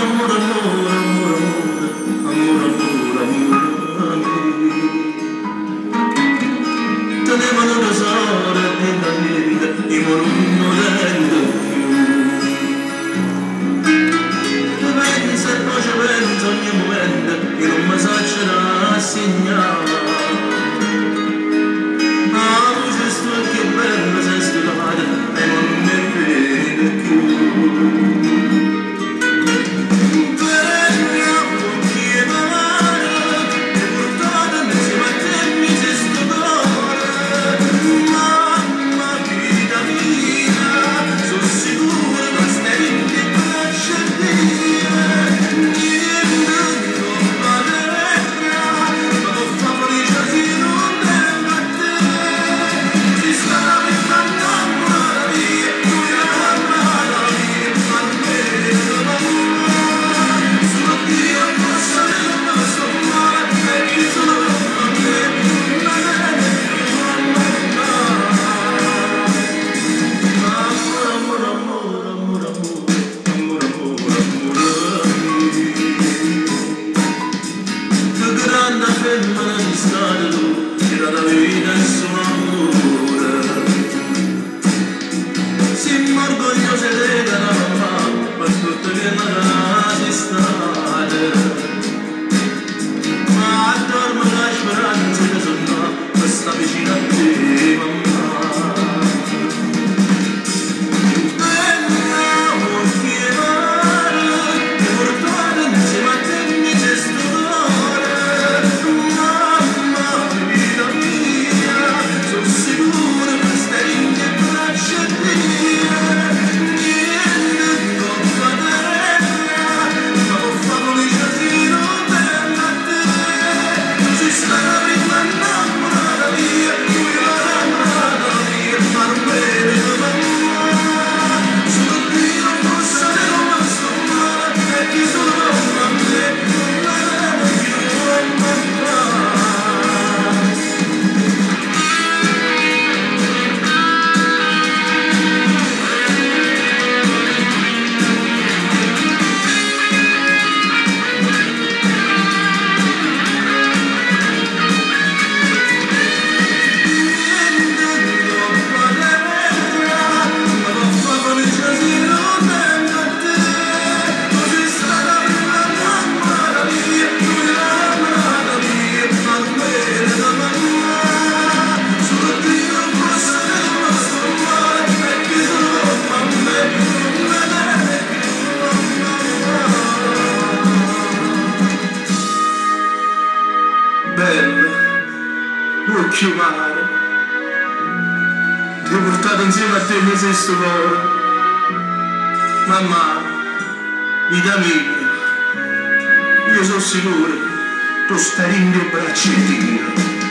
Ammore, ammore, ammore, ammore, ammore, ammore, ammore mio. Tenevo nu tesoro dint' a niente, i' mo nun 'o tengo cchiù. Te penso e po' ce penso ogne mumento, i' nun me saccio rassignà. 'A luce 'e st'uocchie belle s'è stutata e mo nun m' 'e veco cchiù. Bella, uocchie 'e mare, t'hê purtato 'nzieme a te miez'a 'stu core. Mammà, vita mia, io so' sicuro, tu stai dint' 'e braccia 'e Dio.